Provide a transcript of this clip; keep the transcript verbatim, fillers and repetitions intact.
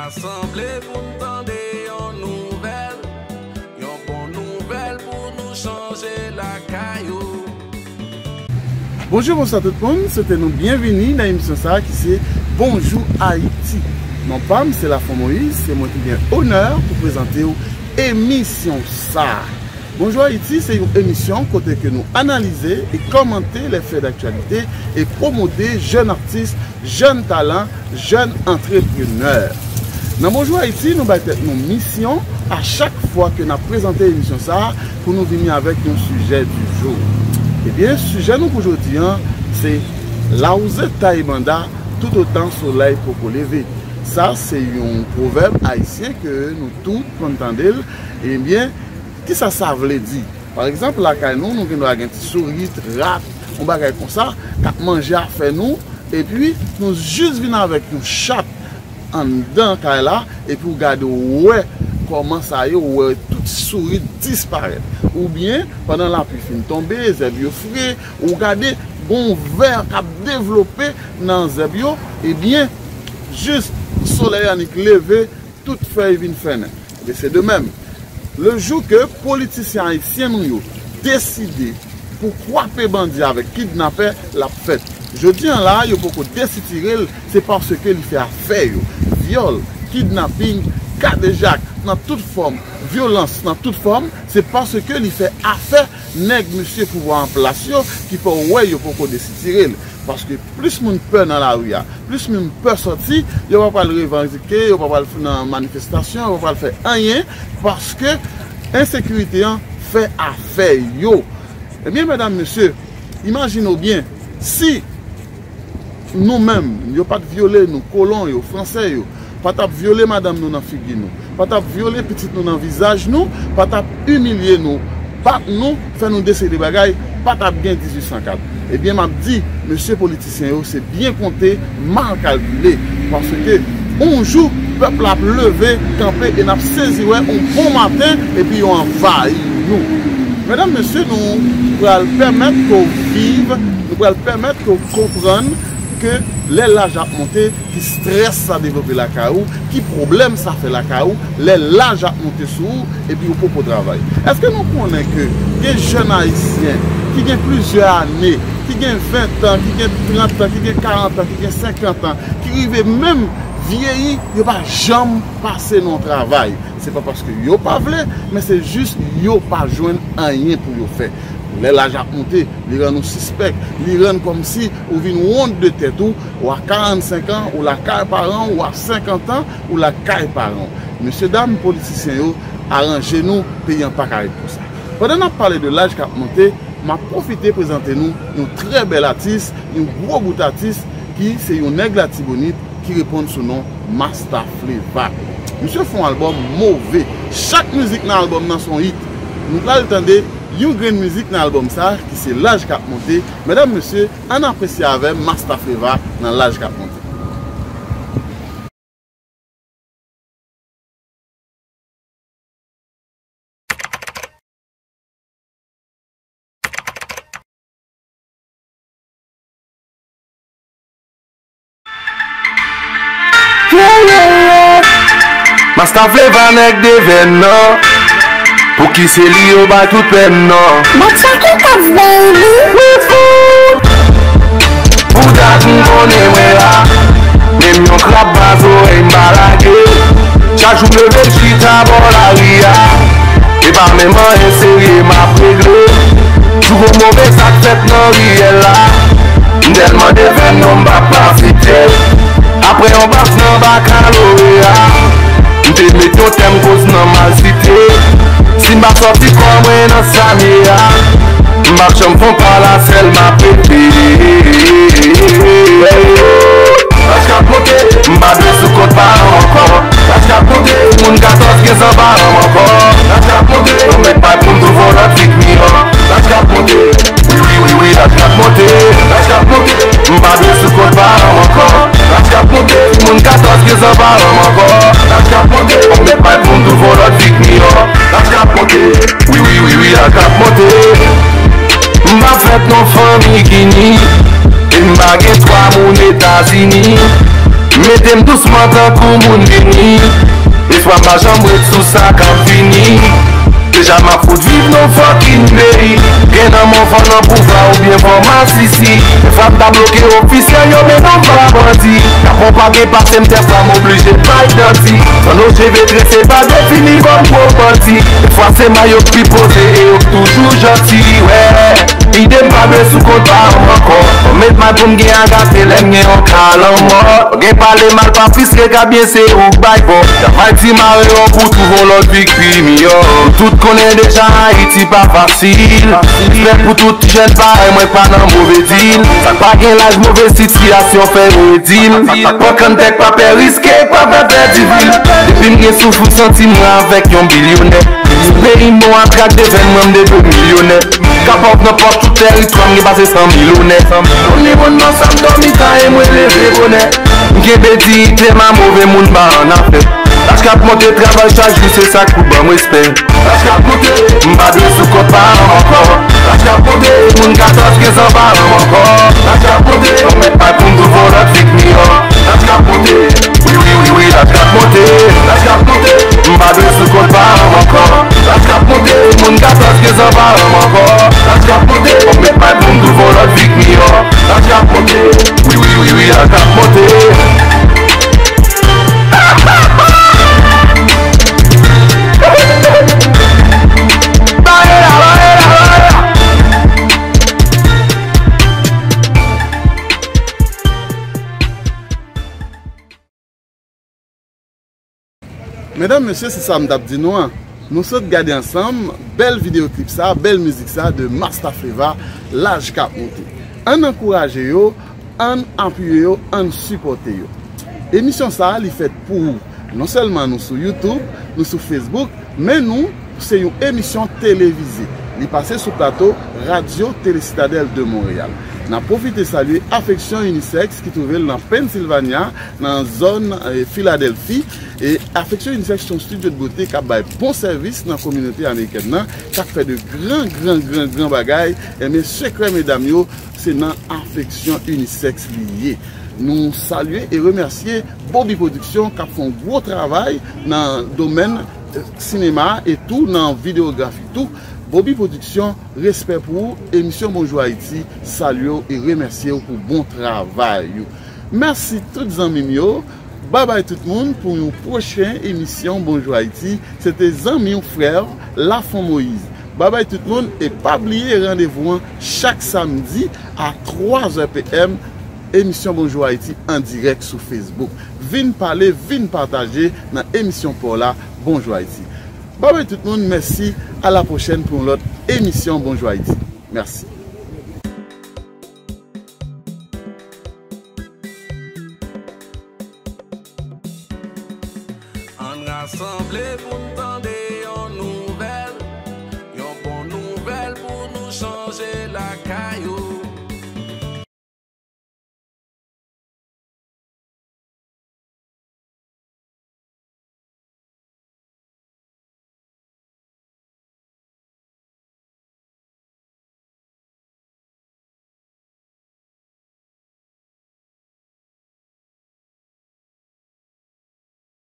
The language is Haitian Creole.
Sanble pou n tande yon nouvèl, yon bon nouvèl pou nou chanje lakay ou. Bonjou, bonswa tout moun, swete nou byenvini nan emisyon sa a ki se Bonjou Ayiti. Non pa m se Lafon Moyiz, se mwen ki gen onè pou prezante w emisyon sa a. Bonjou Ayiti se yon emisyon kote ke nou analize e kòmante les faits d'actualité e pwomote jèn atis, jèn talan, jèn antreprenè. Nan Bonjou Ayiti, nou bay tèt nou misyon a chak fwa ke n ap prezante emisyon sa a pou nou vini avèk yon sijè du jour. Ebyen, sijè nou pou jodi an, se lawouze tay banda toutotan solèy poko leve. Sa se yon pwovèb ayisyen ke nou tout konn tande l. Ebyen, kisa sa vle di? Pa egzanp, lakay nou, nou gendwa gen ti sourit, rat, yon bagay konsa, k ap manje afè nou, epi nou jis vin avèk yon chat anndan kay la, epi w gade, w wè kòman sa ye, w wè tout sourit disparèt. Oubyen, pandan lapli fin tonbe, zèb yo fre, ou gade, gon vè k ap devlope nan zèb yo, ebyen, jis solèy annik leve, tout fèy vin fennen. E se de menm. Le jou ke politisyen ayisyen nou yo deside pou kwape bandi avèk kidnapè, l ap fèt. Jodi an la, yo poko desitire l, se paske li fè afè yo. Vyòl, kidnaping, kadejak nan tout fòm, vyolans nan tout fòm, se paske li fè afè nèg mesye pouvwa an plas yo ki fè w wè yo poko desitire l. Paske plis moun pè nan lari a, plis moun pè sòti, yo pa pral revandike, yo pa pral f-, nan manifestasyon, yo pa pral fè anyen, paske ensekirite an fè afè yo. Ebyen, medam, mesye, imajine w byen, si nou menm, yo pa t vyole nou, kolon yo, fransè yo, pa t ap vyole madanm nou nan figi nou, pa t ap vyole pitit nou nan vizaj nou, pa t ap imilye nou, bat nou, fè nou de seri de bagay, pa t ap gen dizuit san kat. Ebyen, m ap di, mesye politisyen yo, se byen konte, mal kalkile. Paske, yon jou, pèp la ap leve, kanpe, e n ap sezi wè yon bon maten, epi yo anvayi nou. Medam, mesye, nou pral pèmèt ke w viv, nou pral pèmèt ke w konprann ke lè laj ap monte, ki strès sa devlope lakay ou, ki pwoblèm sa fè lakay ou, lè laj ap monte sou ou, epi ou poko travay. Èske nou konnen ke gen jèn ayisyen ki gen plizyè ane, ki gen ven tan, ki gen trant an, ki gen karant an, ki gen senkant an, ki rive menm vyeyi, yo pa janm pase nan yon travay? Se pa paske yo pa vle, men se jis yo pa jwenn anyen pou yo fè. Lè laj ap monte, li rann ou sispèk, li rann kòmsi ou vin wont de tèt ou, ou a karannsenk an, ou lakay paran w, ou a senkant an, ou lakay paran w. Mesye dam, politisyen yo, aranje nou, peyi an pa ka ret konsa. Pandan n ap pale de laj k ap monte, m ap pwofite prezante nou yon trè bèl atis, yon gwo bout atis, ki se yon nèg Latibonit ki reponn sou non Masta Fleva. Misye fè yon albòm move. Chak mizik nan albòm nan se yon hit. Nou pral tande yon grenn mizik nan albòm sa, ki se Laj k ap monte. Medam, mesye, ann apresye avè m Masta Fleva nan Laj k ap monte. Masta Fleva nèg de venn nan. Pouki se li yo bay tout pèn nan? But check it out, baby. Bouda m konnen mwen la. Menm yon krab ba zorèy m pa lage. Chak jou m leve m chita bò lari a. E pa menm anyen serye m ap regle. Jou gon move sa k fèt nan riyèl la. M tèlman devenn non m p ap pa site. Apre yon baf nan bakaloreya, m te met yon tèm koz nan m al site. Si m pa sòti kò mwen nan sa m ye a, m p ap janm fè yon pa la sèl m ap rete. Laj k ap monte, m pa dwe sou kont paran m ankò. Laj k ap monte, timoun katòz kenz an pa ranm ankò. Laj k ap monte, yon mèt pa pou m twouve yon lòt fi k miyò. Laj k ap monte, wi, wi, wi, wi, laj k ap monte. Laj k ap monte, m pa dwe sou kont paran m ankò. Laj k ap monte, timoun katòz kenz an pa ranm ankò. Laj k ap monte, yon mèt pa pou m twouve yon lòt fi k miyò. Laj k ap monte, wi, wi, wi, wi, laj k ap monte. M pa fèt nan fanmi Gini, e m pa gen twa moun Etazini. Mete m dousman tankou moun vini. Espwa m pa janm ret sou sa k ap vini. Deja m ap fout viv nan fucking peyi. Gen nan men w fò nan pouvwa oubyen fò masisi. Dèfwa m ta bloke ofisye yo, men non m pa bandi. Kapon pa gen pase m, dèfwa m oblije bay danti. San nou je ve trese pa defini kòm gwo bandi. Dèfwa se mayo k pi poze e yo k toujou janti, wè. Ide m pa dwe sou kont pa m ankò. Fò m met may pou m gen agate lè m gen yon ka lanmò. Gen pale mal pa friske ka byen se ou k bay fò. Travay ti mare yon pou twouve yon lòt vi k pi miyò. Nou tout konnen deja Ayiti pa fasil. Respè pou tout ti jèn parèy mwen k pa nan move dil. Sa k pa gen laj move sitiyasyon fè yo di l. Sa k pran kanntè k pa pè riske k pa pè pèdi vi l. Depi m gen souf m santi m mwen avèk yon bilyonè. Sou peyi m nou atrak devenn mwen m de dwe milyonè. Kapòv nan pòch tout tèritwa m gen pase san mil onè. Only one nan sa m dòmi ta e mwen leve bonè. M kenbe diyite m a move moun pa annafè. Laj k ap monte travay chak jou se sa k pou ban m respè. Laj k ap monte, m pa dwe sou kont pa m ankò. Laj k ap monte, moun katòz kenz an pa m ankò. Laj k ap monte, yon mèt pa pou m twouve yon lòt vi k miyò. Laj k ap monte, wi, wi, wi, wi, laj k ap monte, laj k ap monte. M pa dwe sou kont pa m ankò. Laj k ap monte, moun katòz kenz an pa m ankò. Laj k ap monte, yon mèt pa pou m twouve yon lòt vi k miyò. Laj k ap monte, wi, wi, wi, wi, laj k ap monte. Medam, mesye, se sa m t ap di nou an. Nou sot gade ansanm bèl videyo klip sa, bèl mizik sa de Masta Fleva, Laj k ap monte. Ann ankouraje yo, ann apiye yo, ann sipòte yo. Emisyon sa a, li fèt pou ou. Non sèlman nou sou YouTube, nou sou Facebook, men nou se yon emisyon televize. Li pase sou plato Radyo Tele Sitadèl de Monreyal. N ap pwofite salye Afeksyon Unisex ki twouve l nan Pennsylvania, nan zòn, eh, Filadèlfi. E Afeksyon Unisex se yon estidyo de bote k ap bay bon sèvis nan kominote amerikèn nan, k ap fè de gran, gran, gran, gran bagay. Enben, sekrè medam yo, se nan Afeksyon Unisex li ye. Nou salye e remèsye Bobby Production k ap fè yon gwo travay nan domèn, eh, sinema e tou nan videyografi tou. Bobby Production, respè pou ou. Emisyon Bonjou Ayiti salye w e remèsye w pou bon travay ou. Mèsi tout zanmi m yo. Babay tout moun pou yon pwochen emisyon Bonjou Ayiti. Se te zanmi w frè w, Lafon Moyiz. Babay tout moun e pa bliye randevou an chak samdi a twa zè P M, emisyon Bonjou Ayiti an dirèk sou Facebook. Vin pale, vin pataje nan emisyon pa w la, Bonjou Ayiti. Babay tout moun, mèsi, a la pwochèn pou yon lòt emisyon Bonjou Ayiti. Mèsi. Ann rasanble pou